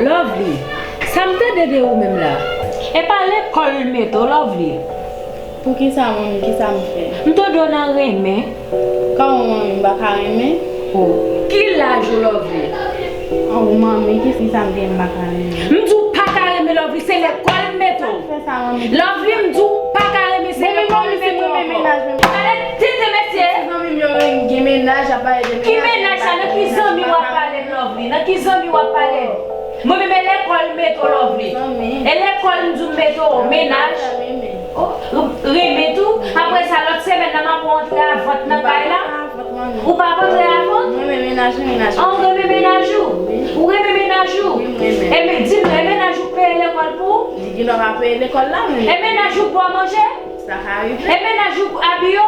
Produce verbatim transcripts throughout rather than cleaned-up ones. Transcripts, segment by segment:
Lovely, sa m tande de ou menm la? E pa lekòl l mete w, Lovely? Poukisa, manmi, kisa m fè? M tande w nan renmen. Kòman, manmi, m pa ka renmen? Oh, ki laj ou, Lovely? Oh, manmi, kisa m gen m pa ka renmen? M di w pa ka renmen, Lovely, se lekòl m mete w. Sa k fè sa, manmi? Lovely, m di w pa ka renmen, se lekòl m mete w ankò. Pale tenten, mesye. Zanmi m yo gen mennaj, ap pale de mennaj. Ki mennaj sa? Nan ki zanmi w ap pale m, Lovely? Nan ki zanmi w ap pale m? Mwen menm e lekòl m mete w, Lovely. E lekòl m di w m mete w, mennaj. Oh, renmen tou. Apre sa, lòt semèn nan, m ap antre a vant nan kay la. Ou pa antre a vant? Mwen renmen mennaj, renmen mennaj. An, ou renmen mennaj ou? Ou renmen mennaj ou? Wi, m renmen. Ebyen, di m, e mennaj ou k peye lekòl pou ou? Li gen dwa pa peye lekòl la, men. E mennaj ou k ba w manje? Sa ka rive. E mennaj ou k abiye w?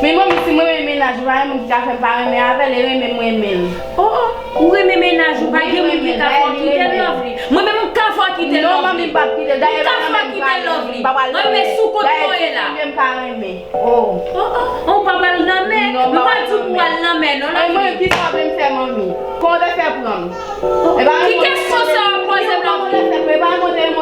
Men manmi, si mwen renmen mennaj, pa gen moun ki ka fè m pa renmen avè l, e renmen m renmen l. Oh, oh, ou renmen mennaj ou, pa gen moun ki ka fè w kite l, Lovely. Mwen menm, m ka fè w kite l, Lovely. Non, manmi, m p ap kite l. Dayè, m pa renmen l, m pa renmen l. M pa pral nan men. Mwen menm, sou kote w ye la. M pa pral nan men. Oh, oh, oh, ou pa pral nan men. M pa di w pou w al nan men, non, Lovely. Mwen, kisa w vle m fè, manmi? Kòman w te fè pran m? Ki kesyon sa w ap poze m, Lovely? M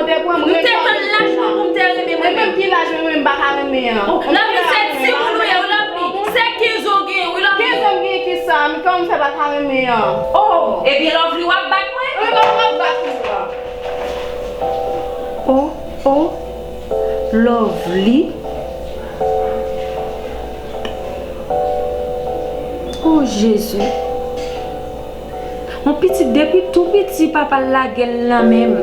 te tann laj mwen pou m te renmen mwen menm. Ki laj mwen menm m pa ka renmen an? Oh, Lovely, se timoun ou ye, wi, Lovely. Se kenz an w genyen, wi, Lovely. Kenz an m genyen kisa? Men kòman m fè pa ka renmen an? Oh, ebyen, Lovely, w ap bat mwen? Wi, mwen ap bat ou. Oh, oh, Lovely. Oh, Jezi. Yon pitit depi tou piti, papa l lage l nan men m.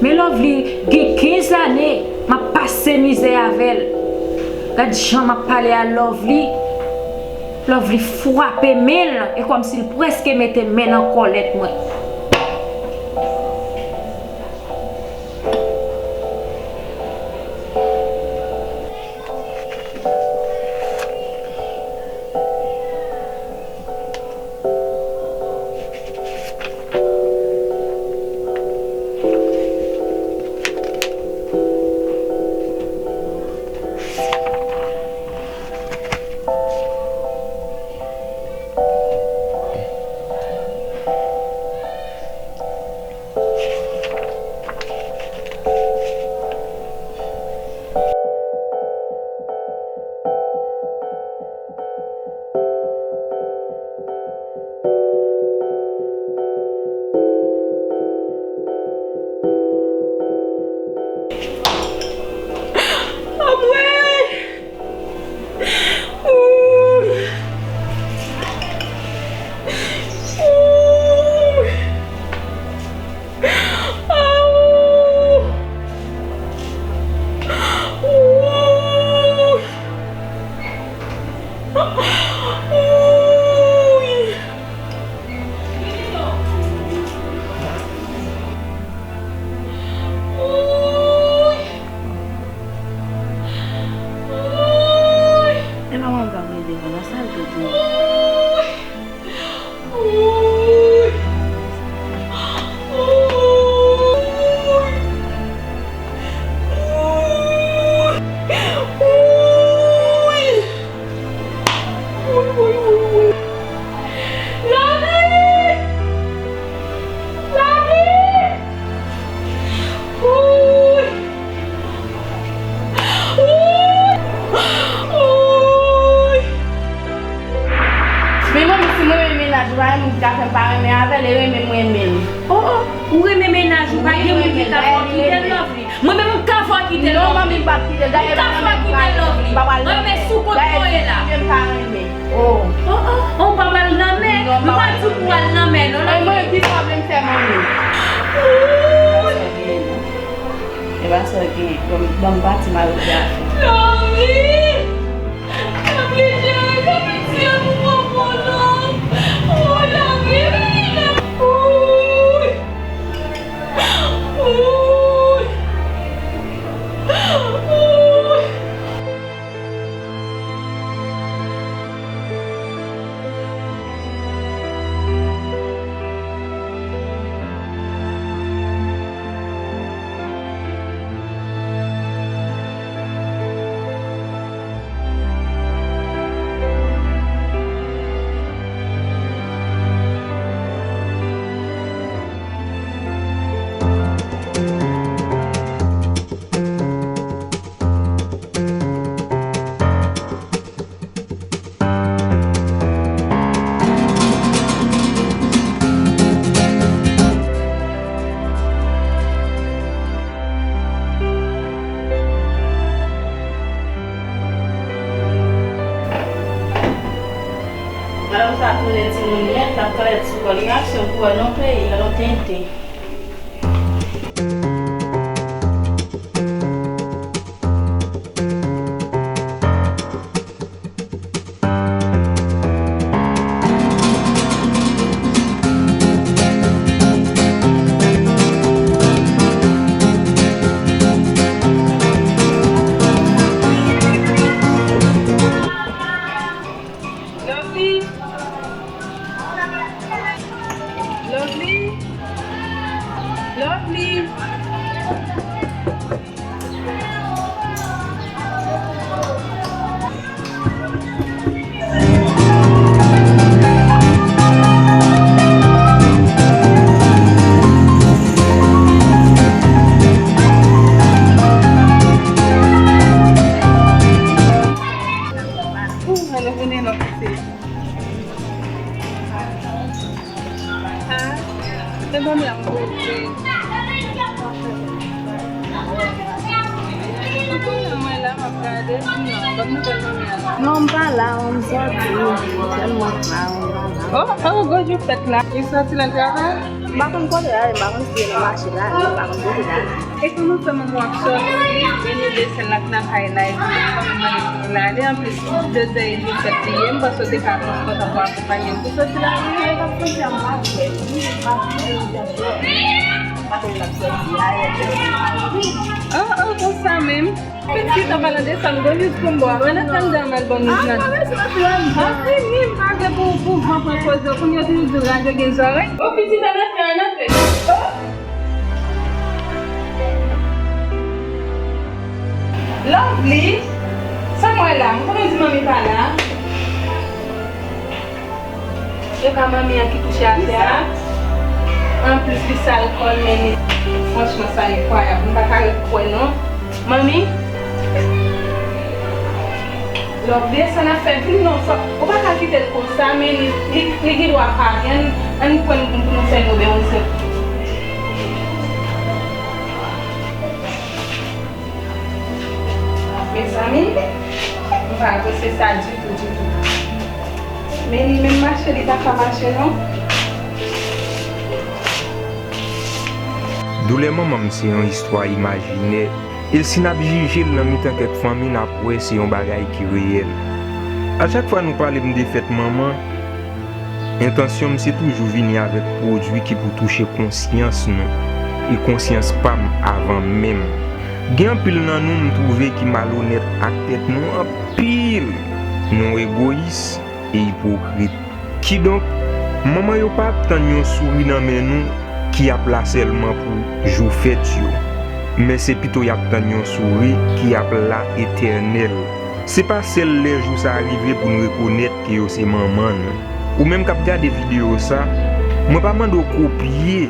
Men Lovely gen kenz ane, m ap pase mizè avè l. Gad jan m ap pale a Lovely. Lovely frape men l, e kòmsi l prèske mete men nan kòlèt mwen. E manman m pa voye devan nan sal tout moun. Men manmi, si mwen renmen mennaj ou, pa gen moun ki ka fè m pa renmen avè l, e renmen m renmen l. Oh, oh, ou renmen mennaj ou, pa gen moun ki ka fè w kite l, Lovely. Mwen menm, m ka fè w kite l, Lovely. Non, manmi, m p ap kite l. Dayè, m pa renmen l, m pa renmen l. Mwen menm, sou kont mwen ye la. Dayè, m pa renmen. Oh. Oh, oh, oh, ou pa pral nan men. M pa di w pou w al nan men, non, Lovely. Mwen, kisa w vle m fè, manmi? Ooh. E pa sa w gen, ban m, ban m pati m al regle afè m. Lori! Lori, jere piti a pou papa w non. Woy, Lori, Lori. Woy. Woy. Woy. Non, peyi, non, tenten. Lovely. Lovely. Lovely. Ooh, hello, Veneno. Ha? Se manmi an m poze. Ou konnen mwen la, m ap gade. Non, ban m nouvèl manmi an non. Non, m pa la, m sòti. Sèlman pa, m pa la. Oh, oh, gwo jou fèt la. Li sòti nan travay? M pa konn kote l ale, m pa konn si se nan mache l ale, m pa konn kote l ale. E kòman fè manman w ap sòti, e nou de sèl la k nan kay la, epi nou pa menm mande pou nou ale, anplis, de zè edmi fèt li ye, m panse w te ka pran transpò pou akonpaye m pou sòti la, wi. Oh, oh, konsa menm. Pitit, an palan de sa, m gon news pou m ba w. Ann, ann, ann, ann, ban m news lan. Ah, fini, m pa gen pou, pou van pran koze. Kounye a yo toujou di radyo gen zòrèy. Oh, pitit, ann antre, ann antre. Oh! Lovely, sa m wè la? M konnen w di manmi pa la. E pa manmi an ki kouche atè a? Anplis, li sal kò l, men li, franchman, sa enkwayab. M pa ka ret kwè, non. Manmi? Lovely, sa n ap fè vin non, fò, ou pa ka kite l konsa, men li, li, li gen dwa pa gen, ann pran l pou nou fè nou byen yon sèl. Mezanmi, m pa apresye sa ditou, ditou. Men li menm mache, li pa ka mache, non. Doulè manman m se yon istwa imajinè, e si n ap jije l nan mitan kèk fanmi, n ap wè se yon bagay ki reyèl. A chak fwa nou pale m de fèt manman, entansyon m se toujou vini avèk pwodui ki pou touche konsyans nou, e konsyans pa m avan menm. Gen anpil nan nou m twouve ki malonèt ak tèt nou anpil. Nou egoyis e ipokrit. Kidonk, manman yo pa ap tann yon souri nan men nou ki ap la sèlman pou jou fèt yo, men se pito y ap tann yon souri ki ap la etènèl. Se pa sèl lè jou sa a rive pou n rekonèt ke yo se manman nou. Ou menm k ap gade videyo sa, mwen pa mande w kopye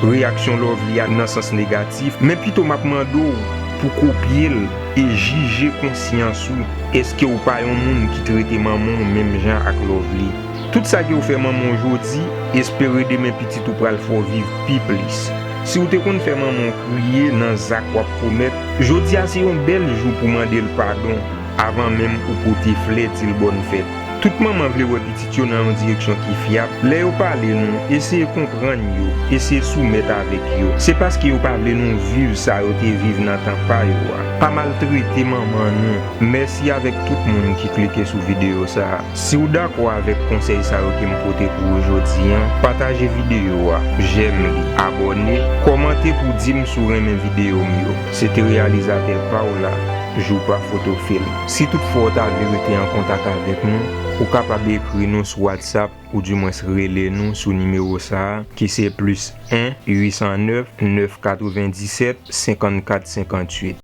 reyaksyon Lovely a nan sans negatif, men pito m ap mande w pou kopye l e jije konsyans ou. Èske w pa yon moun ki trete manman w menm jan ak Lovely? Tout sa ke w fè manman w jodi, espere demen pitit ou pral fè w viv pi plis. Si w te konn fè manman w kriye nan zak w ap komèt, jodi a se yon bèl jou pou mande l padon avan menm ou pote flè di l bòn fèt. Tout manman vle wè pitit yo nan yon direksyon ki fyab. Lè yo pale nou, eseye konprann yo, eseye soumèt avèk yo. Se paske yo pa vle nou viv sa yo te viv nan tan pa yo a. Pa maltrete manman nou. Mèsi avèk tout moun ki klike sou videyo sa a. Si w dakò avèk konsèy sa yo ke m pote pou ou jodi a, pataje videyo a, jèm li, abòne, kòmante pou di m si w renmen videyo m yo. Se te reyalizatè pa w la, Joupa Fotofilm. Si toutfwa w ta vle rete an kontak avèk nou, ou kapab ekri nou sou WhatsApp oudimwens rele nou sou nimewo sa a, ki se plis en uit san nèf nèf katrevendisèt senkannkat senkantuit.